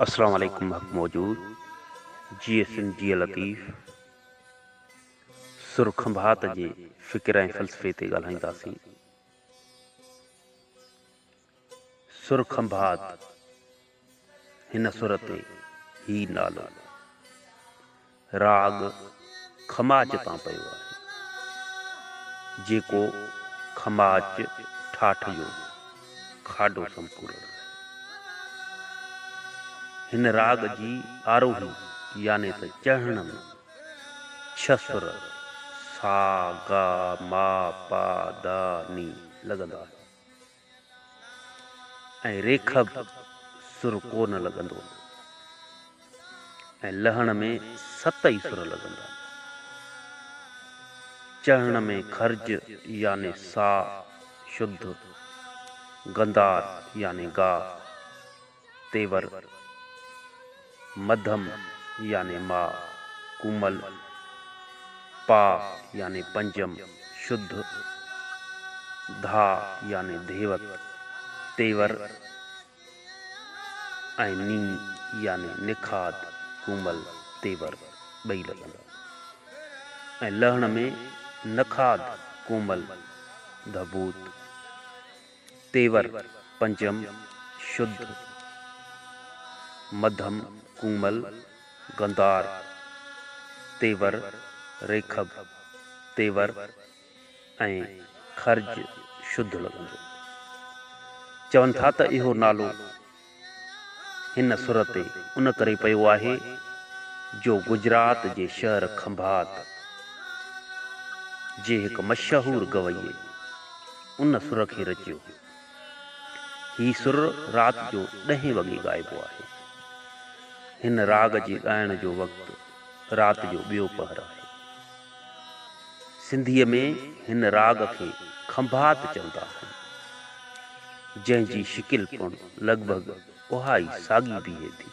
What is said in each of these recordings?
السلام عليڪم حق موجود جيئي سنڌ جيئي لطيف سر کنڀات جي فڪر ۽ فلسفي تي ڳالهائينداسين سر کنڀات هن سر تي هي نالو راڳ کماچ تان پيو آهي، جيڪو کماچ ٺاٺ جو کاڏو سمپورڻ آهي. هن راڳ جي آروهي يعني ته چڙهڻ ۾ ڇهه سر سا، گا، ما، پا، ڌا، ني لڳندا آهن. ۽ ريکب سر ڪو نه لڳندو ۽ لهڻ ۾ ست ئي سر لڳندا. چڙهڻ ۾ خرج يعني سا شڌ، گندار يعني گا، تيور، مڌم يعني ما، ڪومل، پا يعني پنجم، شڌ، ڌا يعني ڌيوت، تيور ۽ ني يعني نکاد، ڪومل، تيور ٻئي لڳندا ۽ لهڻ ۾ نکاد، ڪومل، ڌبوت. تيور، پنجم، شڌ، مڌم، ڪومل، گندار، تيور، ريکب، تيور ۽ خرج شڌ لڳندو. چون ٿا ته اهو نالو هن سر تي ان ڪري پيو آهي جو گجرات جي شهر کنڀات جي هڪ مشهور گويي ان سر کي رچيو هو. هي سر رات جو ڏهين وڳي ڳائبو آهي. هن راڳ جي ڳائڻ جو وقت رات جو ٻيو پهر آهي. سنڌيء ۾ هن راڳ کي کنڀات چوندا آهن، جنهن جي شڪل پڻ لڳ ڀڳ اها ئي ساڳي بيهي ٿي.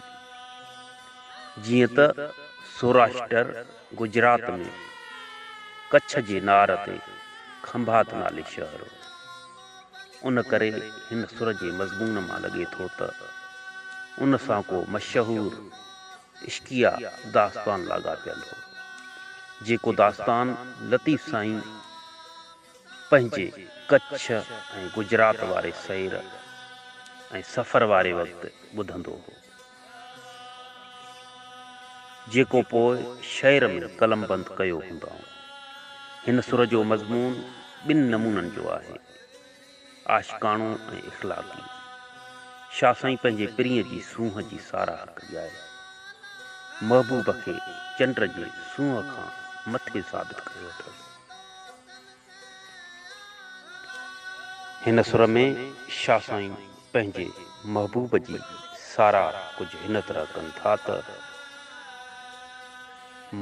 جيئن ته سوراشٽر گجرات ۾ ڪڇ جي نار تي کنڀات نالي شهر هو، ان ڪري هن سر جي مضمون مان لڳي ٿو ته ان سان ڪو مشهور عشقيه داستان لاڳاپيل هو، جيڪو داستان لطيف سائين پنهنجي ڪڇ ۽ گجرات واري سير ۽ سفر واري وقت ٻڌندو هو، جيڪو پوء شعر ۾ قلمبند ڪيو هوندائون. هن سر جو مضمون ٻن نمونن جو آهي. عاشقاڻو ۽ اخلاقي. شاهه سائين پنهنجي پرينء جي سونهن جي ساراهه ڪئي آهي. محبوب کي چنڊ جي سونهن کان مٿي ثابت ڪيو اٿس. هن سر ۾ شاهه سائين پنهنجي محبوب جي ساراهه ڪجهه هن طرح ڪن ٿا ته،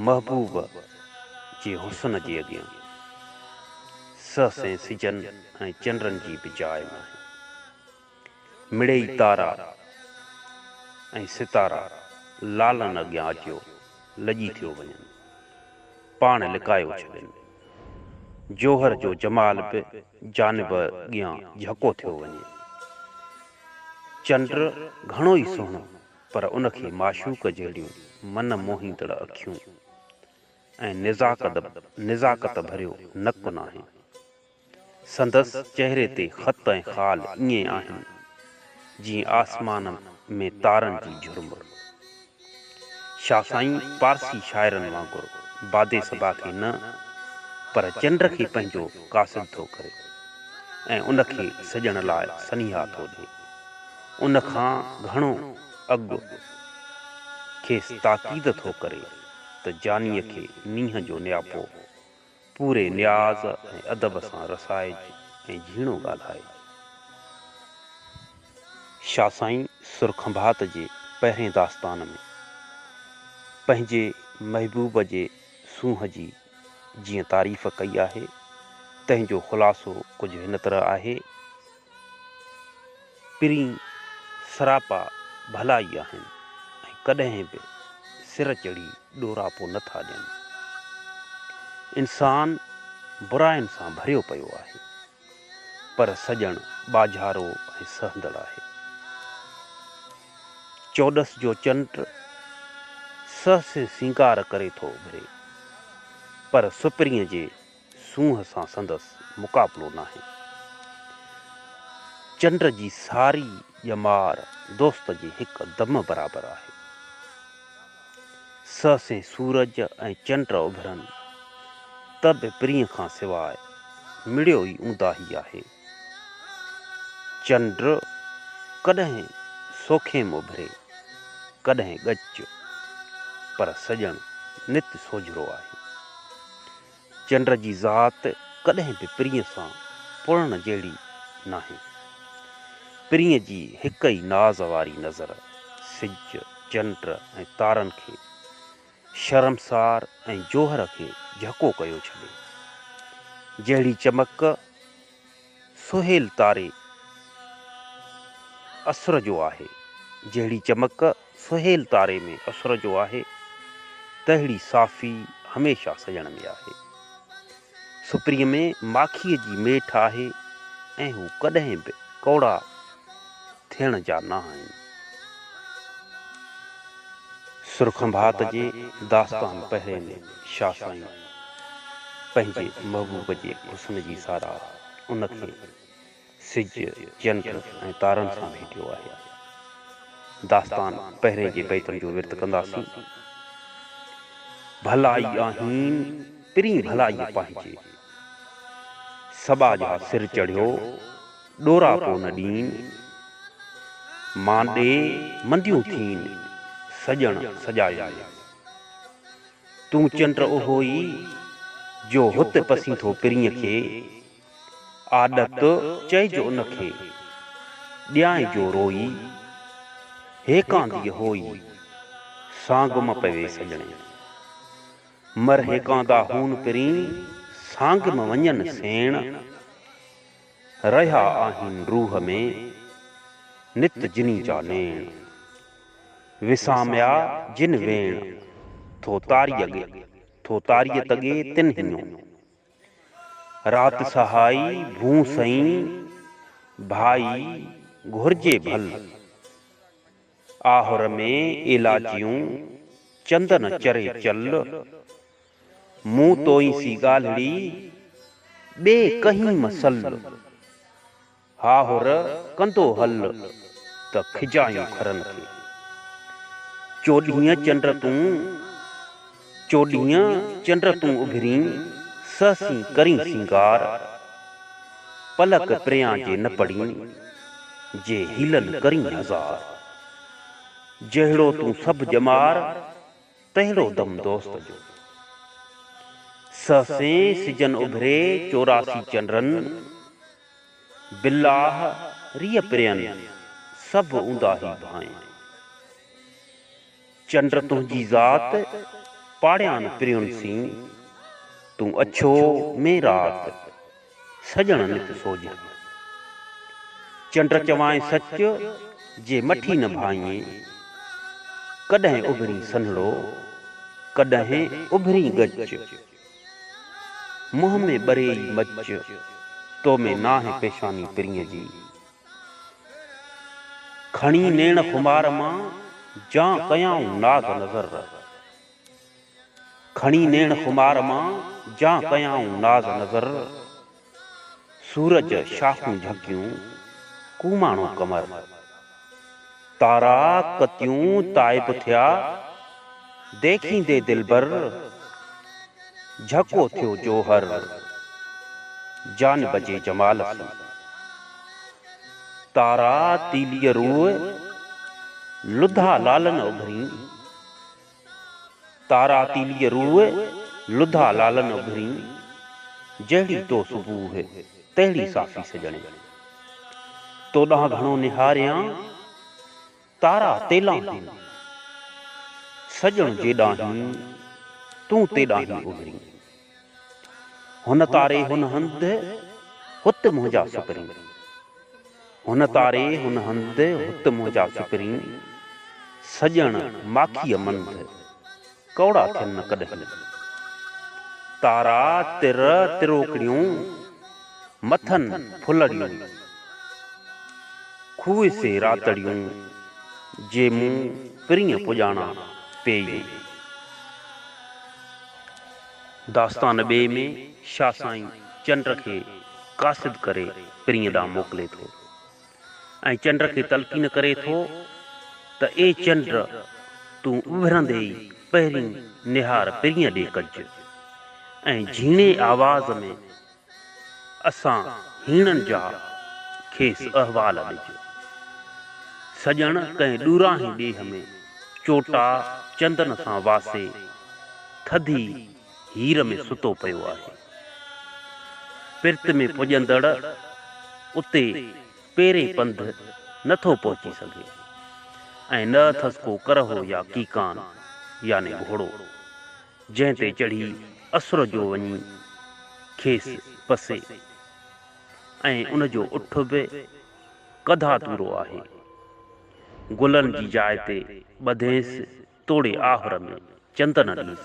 محبوب جي حسن جي اڳيان. سهسين سجن ۽ چنڊن جي به جاء ناهي. مڙيئي تارا ۽ ستارا لالن اڳيان اچيو لڄي ٿيو وڃن. پاڻ لڪايو ڇڏين. جوهر جو جمال به جانب اڳيان جهڪو ٿيو وڃي. چنڊ گهڻو ئي سهڻو پر ان کي معشوق جهڙيون من موهيندڙ اکيون ۽ نزاڪت ڀريو نڪ ناهي. سندس چهري تي خط ۽ خال ائين آهن، جيئن آسمان ۾ تارن جي جهرمر. شاهه سائين پارسي شاعرن وانگر باد صبا کي نه، پر چنڊ کي پنهنجو قاصد ٿو ڪري ۽ ان کي سڄڻ لاء سنيها ٿو ڏئي. ان کان گهڻو اڳ کيس تاڪيد ٿو ڪري. ته جانيء کي نينهن جو نياپو پوري نياز ۽ ادب سان رسائج ۽ جهيڻو ڳالهائج. شاهه سائين سر کنڀات جي پهرين داستان ۾ پنهنجي محبوب جي سونهن جي جيئن تعريف ڪئي آهي، تنهن جو خلاصو ڪجهه هن طرح آهي. پرين سراپا ڀلائي آهن ۽ ڪڏهن به سر چڙهي ڏوراپو نه ٿا ڏين. انسان براين سان ڀريو پيو آهي، پر سڄڻ ٻاجهارو ۽ سهندڙ آهي. چوڏس جو چنڊ سهسين سينگار ڪري ٿو اڀري، پر سپرينء جي سونهن سان سندس مقابلو ناهي. چنڊ جي ساري ڄمار دوست جي هڪ دم برابر آهي. سهسين سورج ۽ چنڊ اڀرن ته به پرينء کان سواء مڙيو ئي اونداهي آهي. چنڊ ڪڏهن سوکيم اڀري، ڪڏهن ڳچ، پر سڄڻ نت سوجهرو آهي. چنڊ جي ذات ڪڏهن به پرينء سان پڙڻ جهڙي ناهي. پرينء جي هڪ ئي ناز واري نظر سج، چنڊ ۽ تارن کي شرمسار ۽ جوهر کي جهڪو ڪيو ڇڏي. جهڙي چمڪ سهيل تاري اسر جو آهي، جهڙي چمڪ سهيل تاري ۾ اسر جو آهي، تهڙي صافي هميشه سڄڻ ۾ آهي. سپريء ۾ ماکيء جي ميٺ آهي ۽ هو ڪڏهن به ڪوڙا ٿيڻ جا نه آهن. سر کنڀات جي داستان پهرين ۾ شاهه سائين پنهنجي محبوب جي حسن جي ساراهه ان کي سج، چنڊ ۽ تارن سان ڀيٽيو آهي. داستان پهرين جي بيتن جو ورد ڪنداسين. ڀلائي آهين پرين ڀلائيء پنهنجي، سٻاجها سر چڙهيو ڏوراپو نه ڏين، مان ڏي منديون ٿين، سڄڻ سڄايو ۾. تون چنڊ اهو ئي، جو هت پسين ٿو پرينء کي، آڏت چئج ان کي، ڏيانء جو روئي، هيڪانديء هوئي، سانگ م پوي سڄڻي. مر هيڪاندا هون پرين، سانگ م وڃن سيڻ. رهيا آهن روح ۾، نت جني جا نيڻ. وساميا جن ويڻ، ٿو تاريء ڳي، ٿو تاريء تڳي تن هينئون. رات سهائي ڀونء سئين، ڀائي گهرجي ڀل. آهر ۾ ايلاچيون، چندن چري چل. مون توئين سي ڳالهڙي، ٻي ڪهين م سل. هاهر ڪندو هل، ته کجايون کرن کي. چوڏهينء چنڊ تون، چوڏهينء چنڊ تون اڀرين، سهسين ڪرين سينگار. پلڪ پريان جي نه پڙين، جي حيلن ڪرين هزار. جهڙو تون سڀ ڄمار، تهڙو دم دوست جو. سهسين سجن اڀري 84 چنڊن، بالله ريء پرين سڀ اونداهي ڀانئين. چنڊ تنهنجي ذات پاڙيان پرين سين، تون اڇو ۾ رات سڄڻ نت سوجهرو. چنڊ چوانء سچ، جي مٺي نه ڀانئين. ڪڏهن اڀرين سنهڙو، ڪڏهن اڀرين ڳچ. منهن ۾ ٻري ئي مچ، تو ۾ ناهه پيشاني پرينء جي. کڻي نيڻ خمار مان، جان ڪيائون ناز نظر. کڻي نيڻ خمار مان، جان ڪيائون ناز نظر. سورج شاخون جهڪيون، ڪوماڻو قمر. تارا ڪتيون تائب ٿيا، ديکيندي دلبر. جهڪو ٿيو جوهر، جانب جي جمال سين. تارا تيليء روء، لڌا لالن اڀرين. تارا تيليء روء، لڌا لالن اڀرين، جهڙي تو صبوح، تهڙي صافي سڄڻي. تو ڏانهن گهڻو نهاريان، تارا تيلانهين، سڄڻ جيڏانهين، تون تيڏانهين اڀرين. هن تاري هن هنڌ، هت منهنجا سپرين. هن تاري هن هنڌ، هت منهنجا سپرين. سڄڻ ماکيء منڌ، ڪؤڙا ٿين نه ڪڏهين. تارا تر تروڪڙيون، مٿن ڦلڙيون. کوء سي راتڙيون، جي مون پرينء پڄاڻا پيئي. داستان ٻئي ۾ شاهه سائين چنڊ کي قاصد ڪري پرينء ڏانهن موڪلي ٿو ۽ چنڊ کي تلقين ڪري ٿو ته اي چنڊ تون اڀرندي ئي پهرين نهار پرينء ڏي ڪج ۽ جهيڻي آواز ۾ اسان هيڻن جا کيس احوال ڏج. سڄڻ ڪنهن ڏورانهين ڏيهه ۾ چوٽا چندن سان واسي ٿڌي هير ۾ ستو پيو آهي. پرت ۾ پڄندڙ اتي پيرين پنڌ نه ٿو پهچي سگهي ۽ نه اٿس ڪو ڪرهو يا ڪيڪان يعني گهوڙو. جنهن تي چڙهي اسر جو وڃي کيس پسي ۽ ان جو اٺ به ڪڌاتورو آهي. گلن جي جاء تي ٻڌينس توڙي آهر ۾ چندن ڏينس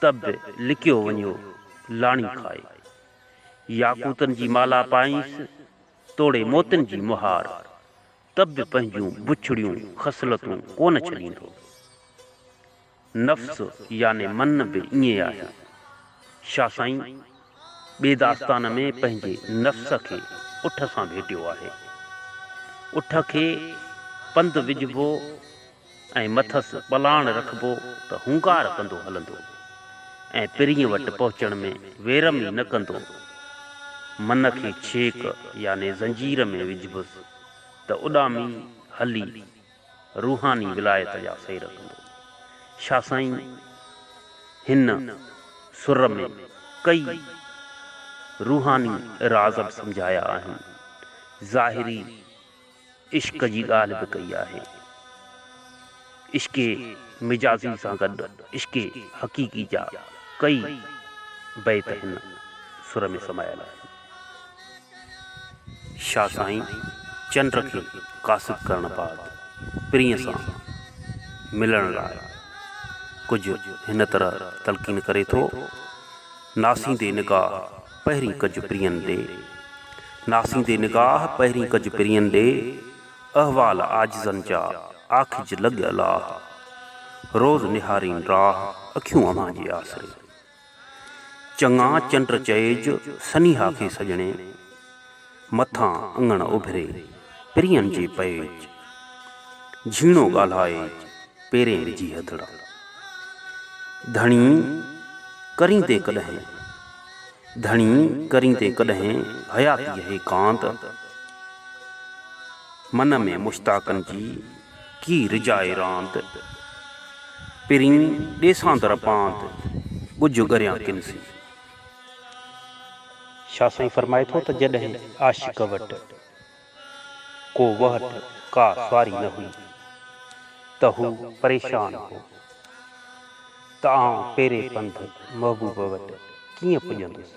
ته به لڪيو وڃيو لاڻي کائي. ياقوتن جي مالا پائينس توڙي موتين جي مهار ته به پنهنجون بڇڙيون خصلتون ڪونه ڇڏيندو. نفس يعني من به ائين آهي. شاهه سائين ٻئي داستان ۾ پنهنجي نفس کي اٺ سان ڀيٽيو آهي. اٺ کي پنڌ وجهبو ۽ مٿس پلاڻ رکبو ته هونگار ڪندو هلندو ۽ پرينء وٽ پهچڻ ۾ ويرم ئي نه ڪندو. من کي ڇيڪ يعني زنجير ۾ وجهبس ته اڏامي هلي روحاني ولايت جا سير ڪندو. شاهه سائين هن سر ۾ ڪئي روحاني راز به سمجهايا آهن. ظاهري عشق جي ڳالهه به ڪئي آهي. عشق مجازي سان گڏ عشق حقيقي جا ڪئي بيت هن سر ۾ سمايل آهن. شاهه سائين چنڊ کي قاصد ڪرڻ بعد پرينء سان ملڻ لاء ڪجهه هن طرح تلقين ڪري ٿو، ناسيندي نگاهه پهرين ڪج پرين ڏي، ناسيندي نگاهه پهرين ڪج پرين ڏي، احوال عاجزن جا آکج لڳ الله، روز نهارين راهه اکيون اوهان جي آسري. چڱا چنڊ چئج سنيها کي سڄڻي، مٿان اڱڻ اڀري پرين جي پئج، جهيڻو ڳالهائج پيرين وجهي هٿڙا. ڌڻي ڪريندين ڪڏهن، ڌڻي ڪريندين ڪڏهن حياتيء هيڪاند، من ۾ مشتاقن جي ڪي رجائي راند، پرين ڏيساندر پاند، ڳجهه ڳريان ڪن سين. شاهه سائين فرمائي ٿو ته جڏهن عاشق وٽ ڪو وهٽ ڪا سواري نه هئي ته هو پريشان هو ته آئون پيري پنڌ محبوب وٽ ڪيئن پڄندس.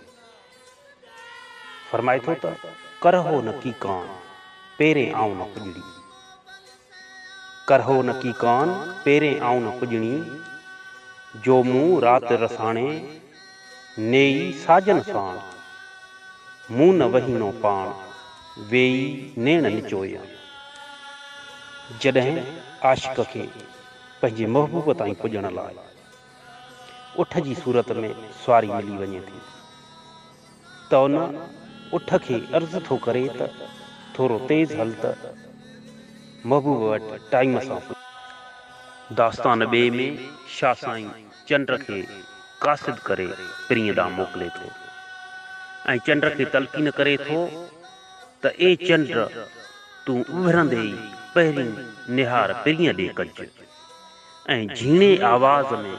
فرمائي ٿو ته، ڪرهو نه ڪيڪان، پيرين آئون نه پڄڙي. ڪرهو نه ڪيڪان، پيرين آئون نه پڄڻي، جو مون رات رساڻي، نيئي ساجن ساڻ. مون نه وهيڻو پاڻ، ويئي نيڻ نچويان. جڏهن عاشق کي پنهنجي محبوب تائين پڄڻ لاء. اٺ جي صورت ۾ سواري ملي وڃي ٿي ته ان اٺ کي عرض ٿو ڪري ته ٿورو تيز هل ته محبوب وٽ ٽائيم سان پڄان. داستان ٻئي ۾ شاهه سائين چنڊ کي قاصد ڪري پرينء ڏانهن موڪلي ٿو ۽ چنڊ کي تلقين ڪري ٿو ته اي چنڊ تون اڀرندي ئي پهرين نهار پرينء ڏي ڪج. ۽ جهيڻي آواز ۾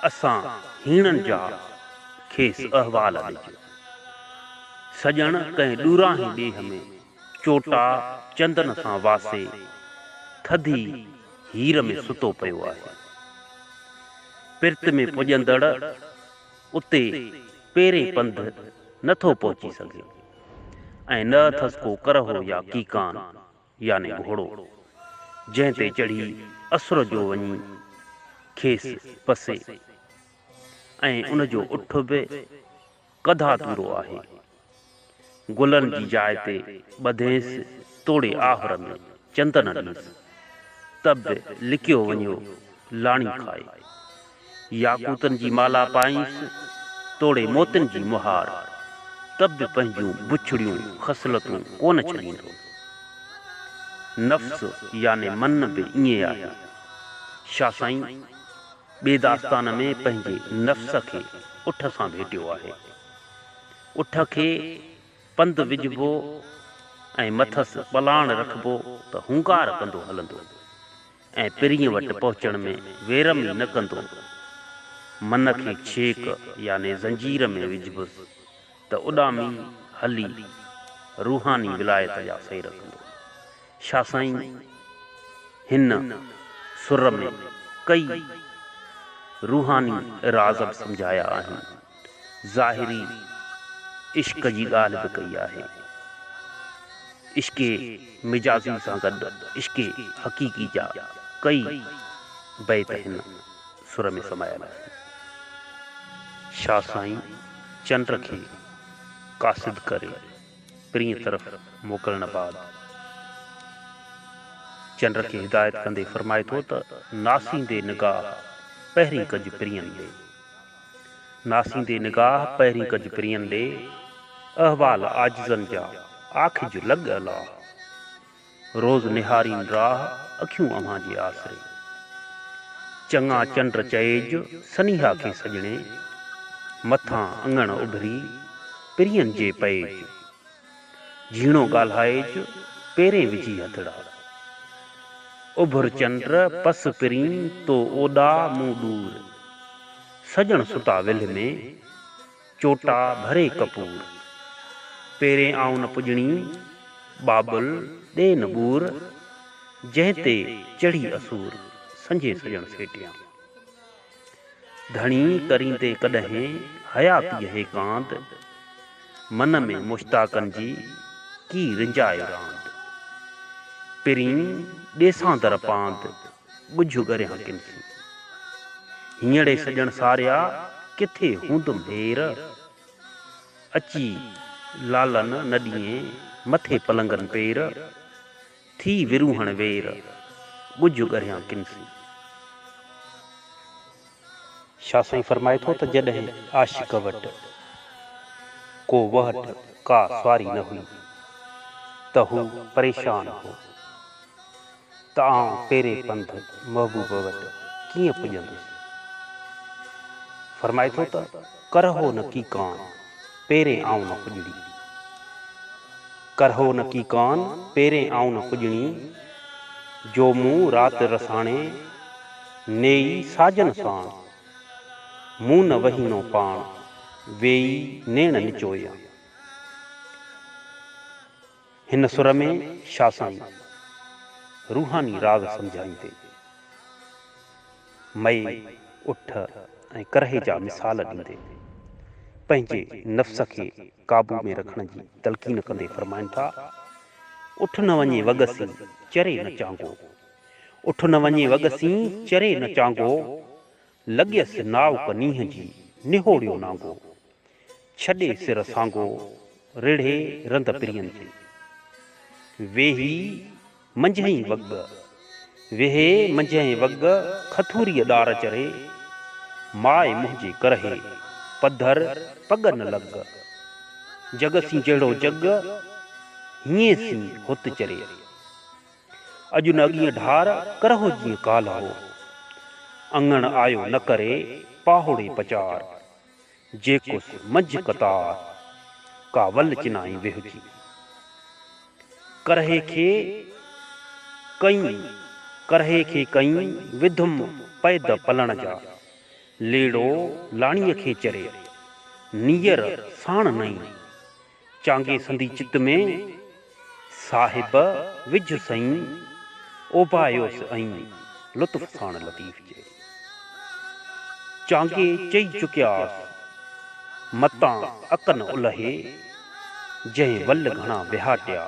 اسان هيڻن جا کيس احوال ڏج. سڄڻ ڪنهن ڏورانهين ڏيهه ۾ چوٽا چندن سان واسي ٿڌي هير ۾ ستو پيو آهي. پرت ۾ پڄندڙ اتي پيرين پنڌ نه ٿو پهچي سگهي ۽ نه اٿس ڪو ڪرهو يا ڪيڪان. يعني گهوڙو، جنهن تي چڙهي اسر جو وڃي کيس پسي ۽ ان جو اٺ به ڪڌاتورو آهي. گلن جي جاء تي ٻڌينس توڙي آهر ۾ چندن ڏينس، ته به لڪيو وڃيو لاڻي کائي. ياقوتن جي مالا پائينس، توڙي موتين جي مهار، ته به پنهنجون بڇڙيون خصلتون ڪونه ڇڏيندو. نفس يعني من به ائين آهي. شاهه سائين ٻئي داستان ۾ پنهنجي نفس کي اٺ سان ڀيٽيو آهي. اٺ کي پنڌ وجهبو ۽ مٿس پلاڻ رکبو ته هونگار ڪندو هلندو ۽ پرينء وٽ پهچڻ ۾ ويرم ئي نه ڪندو. من کي ڇيڪ يعني زنجير ۾ وجهبس ته اڏامي هلي روحاني ولايت جا سير ڪندو. شاهه سائين هن سر ۾ ڪئي روحاني راز به سمجهايا آهن. ظاهري عشق جي ڳالهه به ڪئي آهي. عشق مجازي سان گڏ عشق حقيقي جا ڪئي بيت هن سر ۾ سمايل آهن. شاهه سائين چنڊ کي قاصد ڪري پرينء طرف موڪلڻ بعد چنڊ کي هدايت ڪندي فرمائي ٿو ته ناسيندي نگاهه پهرين ڪج پرين ڏي. ناسيندي نگاهه پهرين ڪج پرين ڏي، احوال عاجزن جا آکج لڳ الله. روز نهارين راهه اکيون اوهان جي آسري. چڱا چنڊ چئيج سنيها کي سڄڻي، مٿان اڱڻ اڀري پرين جي پئيج. جهيڻو ڳالهائج پيرين وجهي هٿڙا. اڀر چنڊ پس پرين تو اوڏا مون ڏور. سڄڻ ستا ولهه ۾ چوٽا ڀري ڪپور. پيرين آئون نه پڄڻي ٻاٻل ڏي نه ٻور. جنهن تي چڙهي اسور سنجهي سڄڻ سيٽيان. ڌڻي ڪريندي ڪڏهين حياتيء هيڪاند، من ۾ مشتاقن جي ڪي رنجائي راند. پرين ڏيسان در پاند، ڳجهه ڳريان ڪن سين. هينئڙي سڄڻ ساريا، ڪٿي هوندم هير. اچي لالن نه ڏينهين، مٿي پلنگن پير. ٿي ورونهڻ وير، ڳجهه ڳرهيان ڪن سين. شاهه سائين فرمائي ٿو ته جڏهن عاشق وٽ ڪو وهٽ ڪا سواري نه هئي ته هو پريشان هو ته آئون پيري پنڌ محبوب وٽ ڪيئن پڄندس. فرمائي ٿو ته ڪرهو نه ڪيڪان، پيرين آئون نه پڄڙي. ڪرهو نه ڪيڪان، پيرين آئون نه پڄڻي، جو مون رات رساڻي، نيئي ساجن ساڻ. مون نه وهينو پاڻ، ويئي نيڻ نچوئيان. هن سر ۾ شاهه سائين روحاني راز سمجهائيندي، مئي، اٺ ۽ ڪرهي جا مثال ڏيندي، پنهنجي نفس کي قابو ۾ رکڻ جي تلقين ڪندي فرمائن ٿا، اٺ نه وڃي وڳ سين، چري نه چانگو. اٺ نه وڃي وڳ سين، چري نه چانگو، لڳيس ناوڪ نينهن جي، نهوڙيو نانگو. ڇڏي سر سانگو، رڙهي رند پرين جي. ويهي منجهئين وڳ، ويهي منجهئين وڳ، کٿوريء ڏار چري. ماء منهنجي ڪرهي، پڌر پڳ نه لڳ. جڳ سين جهڙو جڳ، هينئين سين هت چري. اڄ نه اڳينء ڍار، ڪرهو جيئن ڪالهه هو. اڱڻ آيو نه ڪري، پاهوڙي پچار. جيڪس منجهه قطار، ڪا ول چنائين ويهجي. ڪرهي کي ڪئين، ڪرهي کي ڪئين، وڌم پيد پلڻ جا. ليڙو لاڻيء کي چري، نيئر ساڻ نئين. چانگي سندي چت ۾، صاحب وجهه سئين، اوبايوس ائين، لطف ساڻ لطيف چئي. چانگي چئي چڪياس، متان اڪ نه الهي، جنهن ول گهڻا وهاٽيا،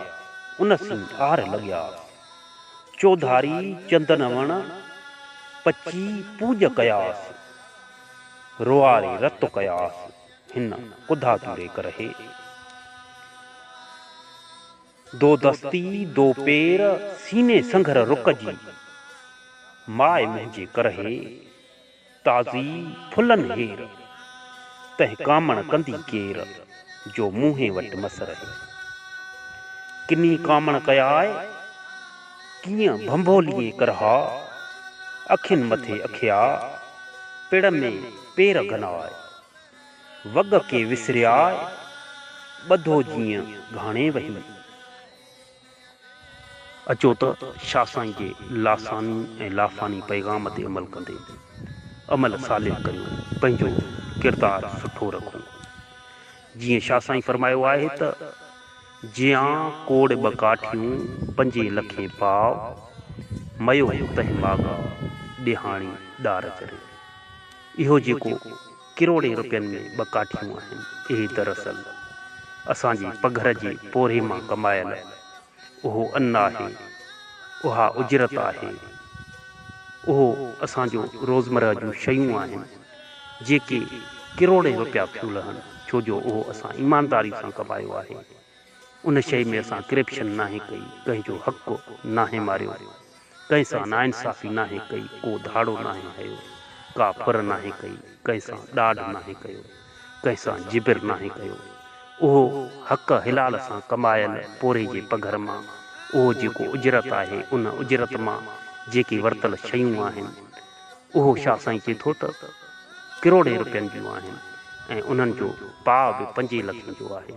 ان سين آر لڳياس. چوڌاري چندن وڻ، پچي پوڄ ڪياس، روئاري رت ڪياس. هن ڪڌا توري ڪرهي. دو دستي دو پير، سيني سنگهر رڪ جي. ماء منهنجي ڪرهي، تازي ڦلن هير. تنهن ڪامڻ ڪندي ڪير، جو منهين وٽ مس رهي. ڪني ڪامڻ ڪياء، ڪيئن ڀنڀوليين ڪرها. اکين مٿي اکيا، پڙ ۾ پير گهناء. وڳ ڪي وسرياء، ٻڌو جيئن گهاڻي وهي. اچو ته شاهه سائين جي لاثاني ۽ لافاني پيغام تي عمل ڪندي عمل صالح ڪريون، پنهنجو ڪردار سٺو رکون. جيئن شاهه سائين فرمايو آهي ته، جيان ڪوڙ ٻه ڪاٺيون، پنجين لکين پاء، ميو تنهن ماڳا، ڏيهاڻي ڏار چري. اهو جيڪو ڪروڙين رپين ۾ ٻه ڪاٺيون آهن، اهي دراصل اسان جي پگهر جي پورهيي مان ڪمايل اهو ان آهي، اها اجرت آهي، اهو اسان جو روزمرهه جون شيون آهن، جيڪي ڪروڙين رپيا ٿيون لهن، ڇو جو اهو اسان ايمانداري سان ڪمايو آهي. ان شيء ۾ اسان ڪرپشن ناهي ڪئي، ڪنهن جو حق ناهي ماريو، ڪنهن سان ناانصافي ناهي ڪئي، ڪو ڌاڙو ناهي هنيو، ڪا ڦر ناهي ڪئي، ڪنهن سان ڏاڍ ناهي ڪيو، ڪنهن سان جبر ناهي ڪيو. اهو حق حلال سان ڪمايل پورهئي جي پگهر مان اهو جيڪو اجرت آهي، ان اجرت مان جيڪي ورتل شيون آهن، اهو شاهه سائين چئي ٿو ته ڪروڙين رپين جون آهن ۽ انهن جو پاء به پنجين لکين جو آهي.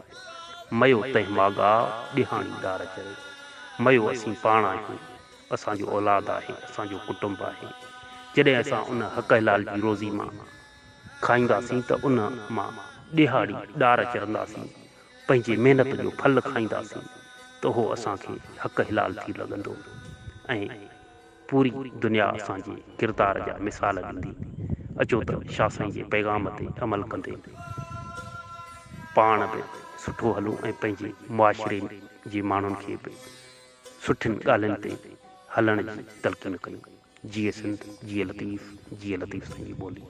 ميو تنهن ماڳا، ڏيهاڻي ڏار چري. ميو اسين پاڻ آهيون، اسان جو اولاد آهي، اسان جو ڪٽنب آهي. جڏهن اسان ان حق حلال جي روزي مان کائينداسين ته ان مان ڏيهاڙي ڏار چرنداسين، پنهنجي محنت جو ڦل کائينداسين ته اهو اسان کي حق حلال ٿي لڳندو ۽ پوري دنيا اسان جي ڪردار جا مثال ڏيندي. اچو ته شاهه سائين جي پيغام تي عمل ڪندي پاڻ به سٺو هلون ۽ پنهنجي معاشري جي ماڻهن کي به سٺين ڳالهين تي هلڻ جي تلقين ڪيون. جيئي سنڌ، جيئي لطيف، جيئي لطيف سائين جي ٻولي.